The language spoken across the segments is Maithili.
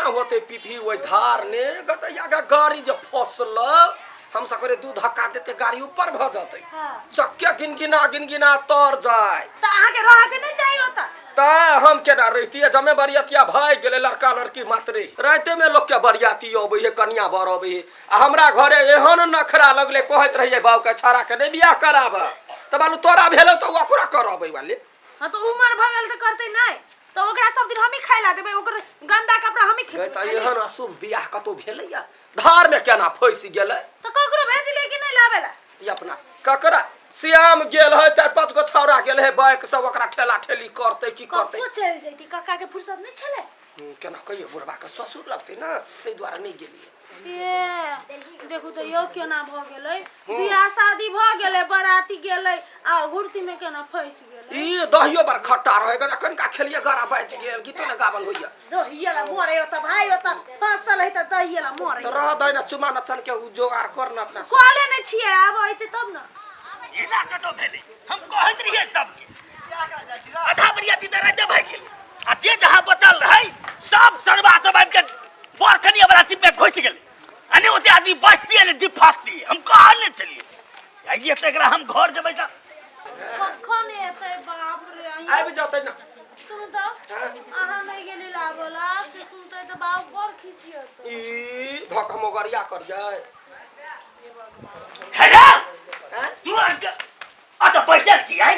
केना होतै पीपी ओहि धार ने गतैया के गाड़ी जे फसलो हम सब करे दू धक्का देते गाड़ी ऊपर भ जतै। चक्के गिनगिना गिनगिना तर जाय। तऽ अहाँके रहऽ के नहि चाही ओतऽ। तऽ हम केना रहितियै? जमे बरियतिया भागि गेलै लड़का लड़की मात्रे। रातिमे लोक के बरियाती अबै है, कनिया बर अबै है, आ हमरा घरे एहन नखरा लगलै, कहैत रहियै बाबूके छाड़ा के नहि बियाह कराब, तऽ बालू तोरा भेलौ तऽ ओकरा करबै वाले। हाँ तऽ उमर भऽ गेल तऽ करतै नहि तऽ ओकरा सब दिन हमही खाय ला देबै, ओकर गंदा कपड़ा हमही खींचबै। तऽ एहन अशुभ बियाह कतौ भेलैया? धार में केना फंसि गेलै? तऽ ककरो भेजलियै कि नहि लाबै ला? ई अपना ककरा श्याम गेल है, चारि पाँच गो छौड़ा गेल है बाइक सब, ओकरा ठेला ठेली करतै की करतै? कतौ चलि जैती, काका के फुर्सत नहि छलै। केना कहियो बुढ़बा के ससुर लगतै ने, ताहि दुआरे नहि गेलियै। ए देखू तऽ यौ केना भऽ गेलै, बियाह शादी भऽ गेलै, बराती गेलै आ घुरती में केना फंसि गेलै। ई दहियो बड़ खट्टा रहै गऽ, कनिका खेलियै गरा बचि गेल, गीतो ने गावल होइया। दहिया ला मरे ओतऽ भाई, ओतऽ फसल है तऽ दहिया ला मरे। तऽ रह दही ने, चुमा नचन के उ जोगाड़ कर ने अपना से। कहले नहि छियै, आब अयतै तब ने। एना कतौ भेलै? हम कहैत रहियै सबके, आधा बरियाती तऽ राते भागि गेलै आ जे जहाँ बचल रहै सब सरबा सब आबि के बड़ कनिया वाला जीप में घुसि गेलै, आ ने ओते आदमी बचतियै ने जीप फसतियै। हम कहल नहि छलियै आइए तऽ एकरा हम घर जेबै तऽ कखन एतै? बाप रे, अहीं आबि जतै ने। सुनू तऽ, अहाँ नहि गेली लाबऽ ला से सुनतै तऽ बाप बड़ खिसियतै। ई धक हम ओगरिया करियै। हे रे हैं? तू आके अतऽ बैसल छी आइ,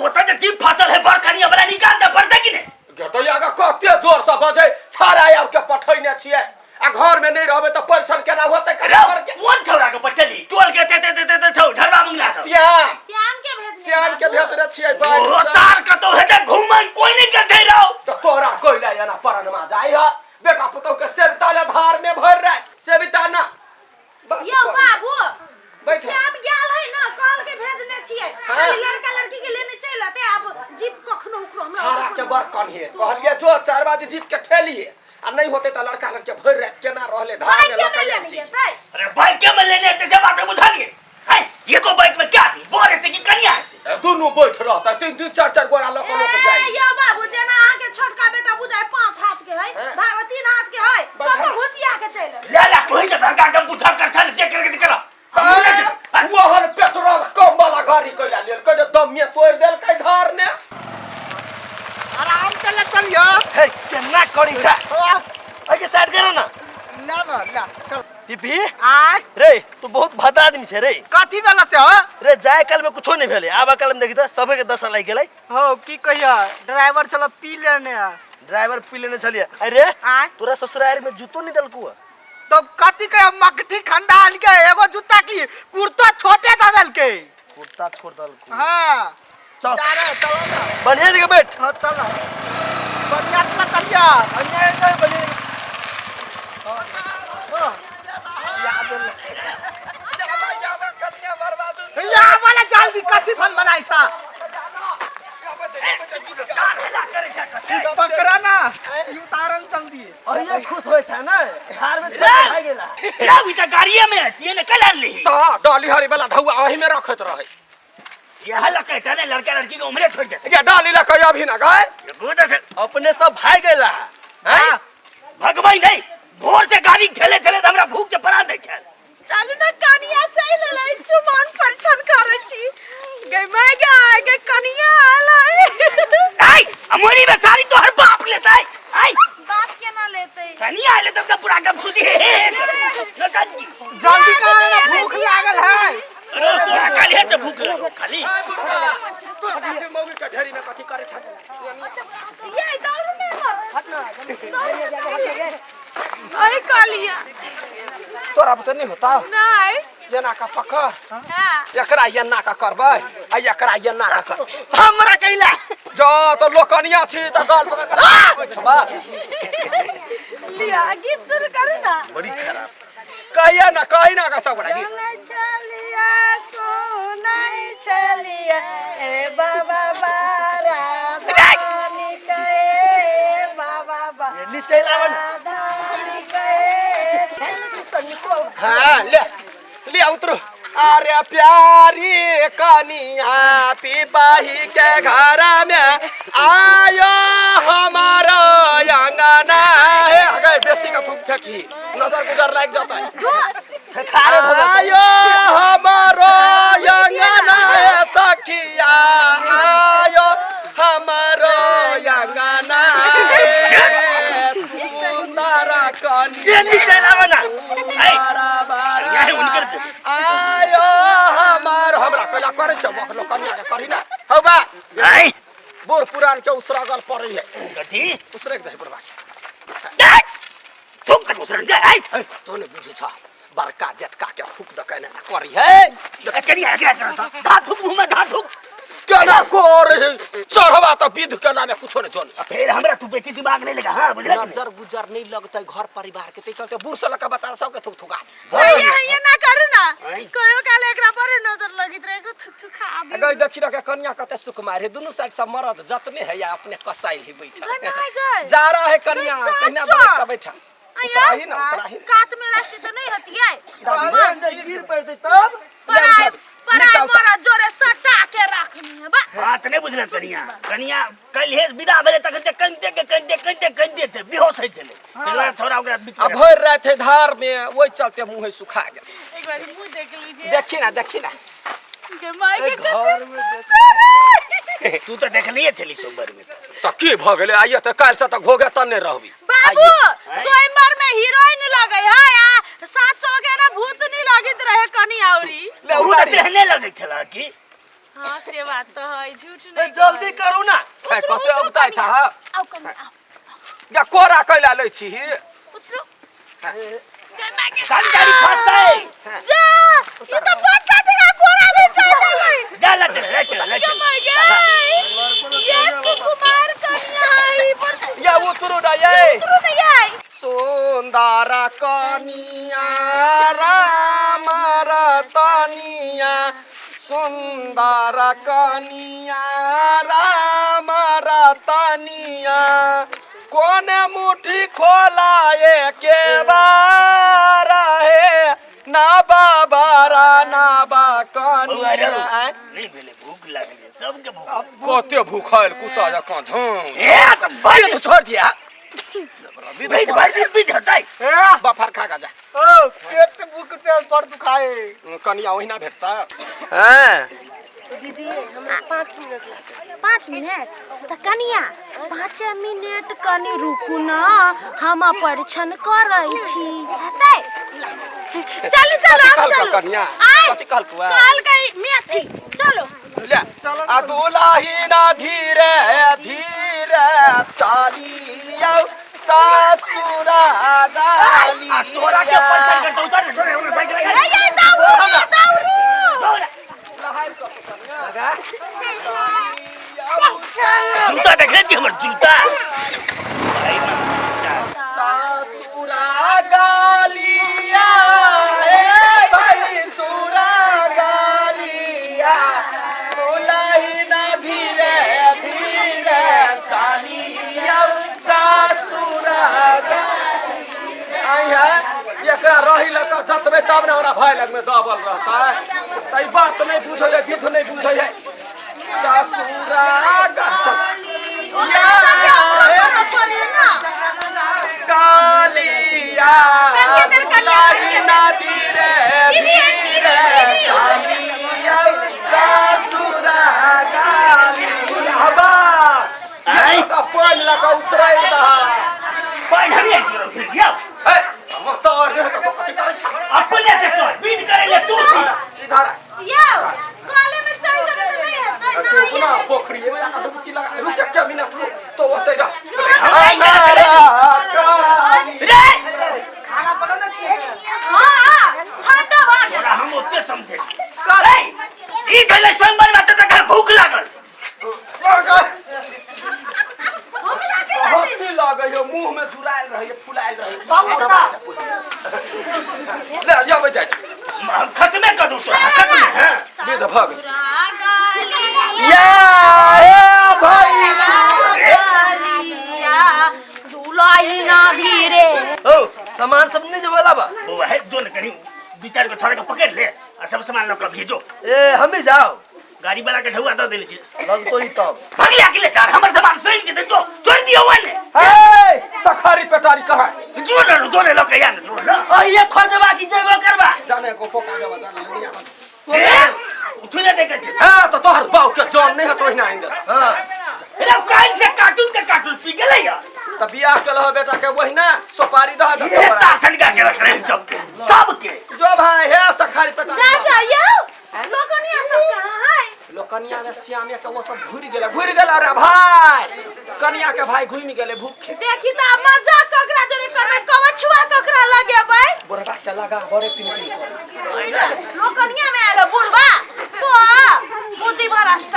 ओतऽ जे जीप फसल है बड़ कनिया वाला निकाल दे पड़तै कि नहि? गेतै आगा कते जोर से बजै, छाड़ा आब के पठैने छियै आ घर में नहि रहबै तऽ परिछन केना होतै? रे कोन छौड़ा के पटली टोल के ते ते ते ते छौ ढरबा मुंगला सब। श्याम, श्याम के भेजने श्याम के बाबू। भेजने छियै बाइक ओ से। सार कतौ हेतै घुमै, कोई नहि करतै रौ। तऽ तोरा कोइला एना परनमा जाइ ह, बेटा पुतहु के सेविता ले धार में भरि रहे सेविता ना बात यौ कर। बाबू, बैठ। श्याम गेल है ना, कहल के भेजने छियै। हाँ। खाली लड़का लड़की के लेने चलि अतै, आब जीप कखनो उखरो हमरा छाड़ा के बड़ कन्हे कहलिए जो 4 बजे जीप के ठेलिए आ नहीं होते तऽ लड़का लड़के भरि राति केना रहले धार में बाइके लऽ में के लेने आबि। जेतै। अरे बाइके में लेने हेतै से बात बुझलियै है, एको बाइक में क्या आदमी बर हेतै कि कनिया हेतै? ए, दुनू बैठ रहतै, तीन तीन चार चार गोरा लऽ कऽ लोक ए जाइ। यौ बाबू, जेना अहाँ के छोटका बेटा बुझाय 5 हाथ के है, हाँ। भाई 3 हाथ के है, बैठा। कतौ घुसिया के चलि एतै। ले ले तोही से भड़का के बुझा कर छल जे करके कर हम नहि जेबै। ओहन पेट्रोल कम वाला गाड़ी कैला लेल जे दमिया तोड़ि देलकै धार ने। आराम से ले चलियो। हे केना करी छा, एके साइड करो ना। ला ना ला चल। पीपी आय रे, तू बहुत भद्दा आदमी छे रे। कथी भेल से हो? रे जाय काल में कुछो नहीं भेलै, आबा काल में देखी त सबे के दशा लागि गेलै। हो की कहिया, ड्राइवर छल पी लेने है। ड्राइवर पी लेने छलिए। अरे आय तोरा ससुराल में जूतो नहीं देलकू है? तो कथी कहिया, मकठी खंडा के एगो जूता की कुर्ता छोटे दे देलकै। कुर्ता छोड़ देलकू? हां। चल जा रे, चलो ना। बढ़िया जगह बैठ। हां चल, बढ़िया से चलिया। बढ़िया जगह, बढ़िया। या वाला जल्दी कथी फन बनाई छा? पकड़ा ना, ई उतारन जल्दी। अहिए खुश होय छै ने, धार में छोड़ के भागि गेला। रे ई तऽ गाड़िए में हतिए ने कल आनली। तऽ डाली हरी वाला ढौआ ओही में रखैत रहै। यह लड़का है ने, लड़का लड़की के उम्र छोड़ दे। ये डाली लके अभी ना गए। गोदा से अपने सब भाग गेला हैं। भगवाई नहीं, भोर से गाड़ी ठेले ठेले हमरा भूख से परा दे छल। चलू ने कनिया चलि एलै, चुमान परिछन करै छी। गै माय गै, गै कनिया एलै। आई अमोरी में सारी तोहर बाप लेतै। आई बाप केना लेतै? कनिया एलै तब त पूरा एकदम खुशी हे हे नौटंकी। जल्दी कर ना, भूख लागल है। अरे तोरा काल्हे से भूख लगल खाली। ए बुढ़वा, तू कथी मौगी के ढेरी में कथी करै छ? ये दौड़ू ने हमर। अरे कहलिया तोरा बुते नहीं होता? नहीं। एना का पकड़। हाँ। एकरा एना का करबै आ एकरा एना का कर। हमरा कैला जा तऽ लोकनिया छी तऽ गाल पकड़ बैठबा। लिया गीत शुरू करू ना। बड़ी खराब। कहिया ना कही ना का सब गोटा गीत। सुनै छलिया, सुनै छलिया, ए बाबा बारा धानी के, बाबा बारा ये नीचे लावन। धानी के। हाँ ले ले उतरू। अरे प्यारी कनिया पिपाही के घर में आयो हमारो अंगना है। गए की नजर गुजर लागि जतै। खारे भऽ जेतै। आयो हमारो अंगना ए सखिया, आयो हमारो अंगना ए सुंदर कनिया। ये नीचे लावा ना। बढ़िया है हुनकर। आयो हमार हमरा कैला करै छ बकलो कनिया के करी ना हौ बा। आय बूढ़ पुरान के उसरगल पड़ै है। कथी? उसरग दे बुढ़बा। थूक तक उसरग दे। आय हे तो ने बुझै छ बड़का जेटका के थूक दऽ के एना करी है। कनिया एकरा कर धा थूक मुंह में धा थूक। केना करे है चढ़वा तऽ विध केना में कुछो नहीं जाने। फिर हमरा तू बेसी दिमाग नहीं लगा। हां बुझला कि नहीं? नजर गुजर नहीं लगतै घर परिवार के, ते चलते बूढ़ से लऽ के बच्चा सबके थूक थुका। ये ये ना करू ना। आँय। कहियो काल एकरा पर नजर लगैत रहे, एकरो थुक थुक खा दियौ। गई देखी रखे कन्या कते सुकुमार है, दुनू साइड से मरद जतने है या अपने कसाइल ही बैठल। गनाय गई। जा रहा है कन्या गई कहिना सच्चा। बैठ के बैठा। आया, उतराही ना उतराही। कात में रख के तो नहीं हतियै। गिर पड़तै तब। ले पराय उठा। पराय नीचा उतार। मरद जोरे सटा के राखनी है बा। बात नहीं बुझल कनिया। कनिया कल हे विदा भेले तखन ते कनिते के कनिते कनिते कनिते थे बेहोश होइ छलै। पहला थोड़ा ओकरा बीच आ में भरि राति है धार में, ओहि चलते मुँह सुखा गेल। एक बार मुंह देख लीजिए। देखी ना देखी ना। के माय के घर में कते। तू तो देखलिए छली सोमवार में। तऽ की भऽ गेलै? आइए तऽ काल्हिसँ तऽ घोघे तन्ने रहबी। बाबू सोमवार में हीरोइन लगे है आ 700 के ना भूत नहीं लगैत रहे कनी औरी। ले उ तऽ उतारी। तेहने लगै छल की। हां से बात तो है, झूठ ए, नहीं। जल्दी करू ना। हे, कते उगताइ छ हा? आओ कनी आओ। या कोरा कैला लै छी? उतरो। गाड़ी गाड़ी फसतै। जा ये तो बच्चा जगह कोरा में चल देबै। जा लग ले चल ले चल। गई ये कुमार कन्या है पर। या उतरू ना ये। उतरू नहीं आई। सुंदर कनिया राम रतनिया, सुंदर कनिया राम रतनिया, कोन मुट्ठी खोलाए के बार हे ना बाबा ना बा बौआ रौ, कनिया। नहीं भेलै, भूख लागल सबके भूख। कते भूखल कुत्ता जकाँ झूम। ए तो भाई तू छोड़ दिया। बीत भर दिन बीत हतै। बफर खा जा। ओ पेट भूख से बड़ दुखाए। कनिया ओहिना भेटता। हां दीदी हमरा 5 मिनट लागत। 5 मिनट तऽ कनिया 5 मिनट कनि रुकू न, हम परिछन करै छी। हेतै? चलू चलू कथी हम कहलकौ चलू। कनिया? आय, कथी कहलकौ आ? कहलकै मेथी। चलू ले आ दुलाही ना धीरे धीरे चालियौ सासुरा गाली। आ तोरा के पैसा करतौ उतर ने छोड़े हमरा बाइक लगा। ए ये दौड़ू ये दौड़ू। जूता देखले छी हमर जूता। भाई सासुरा गालिया ए भाई सुरा गालिया, दुलाही ना धीरे धीरे चालियौ सासुरा गालिया। आई है एकरा रही लग जतबे तब ने हमरा भाई लगमे दबल रहतै। तऽ ई बात नहि बुझै है, विध नहि बुझै है। सासुरा गा- कालिया दुलाही ना धीरे धीरे चालियौ सासुरा गालिया। बा आय। पानि लऽ कऽ उसराइ दहा। पानि हमे उतर दियौ। हे मत और नहि तऽ कथी करै छ? अपने से कर बीत करे ले तू छी। इधर आ। यौ कॉले में चल जेबै तऽ नहीं हेतै ना। चुप ना पोखरी में जाकर डुबकी लगा। रुक एक मिनट रुक तो ओतै रह। हम अनारा रे हां ठंडा भऽ गेल। तोरा हम ओते समझे करे ई भेलै सोमवार में तक भूख लागल। हमरा के हंसी लगै है, मुंह में जुड़ायल रहै, फुलायल रहै। ले जाबै जाइ छी। हम खत्मे कर दू तोरा खत्मे। हां विध भऽ गेल। गालिया या हे भाई दुलाही ना धीरे। ओ सामान सब नहीं जो वाला बा। बौआ हे जो ने कनी दू चार गो थोड़ा के पकड़ ले आ सब सामान लऽ के भेजो। ए हमी जाओ। गाड़ी वाला के ढौआ दऽ देले छी। लगतो ही तब। भगिया के ले सर हमर सामान सड़ि जेतै जो छोड़ दियौ ओने। हे सखारी पेटारी कहाँ? जो न जोरे लके या न जो न। अहिए खोजबा की जेबो करबा? जाने को पोका देबा जाने नहीं आबा। ए उठने देखे छै। हां त तोहर बाऊ के जान नहीं हसो ना आइंदा। हां। रे काल से कार्टून के कार्टून पी गेलै या। त बियाह केलह बेटा के वही ना सोपारी दह ये दे शासन का के रख रहे सबके सबके। जो भाई हे सखारी पेटा। जा जा यौ, लोकनिया सब कहाँ है? लोकनिया में श्यामिया के वो सब घुरि गेलै, घुरि गेला रे भाई। कनिया के भाई घुमि गेलै भूखे। देखी त आब मजा ककरा जोरे करबै, कवछुआ ककरा लगेबै? बुढ़बा के लगा बड़े पिन पिन कर। लोकनिया में आयल बुढ़बा तो बुद्धि भ्रष्ट।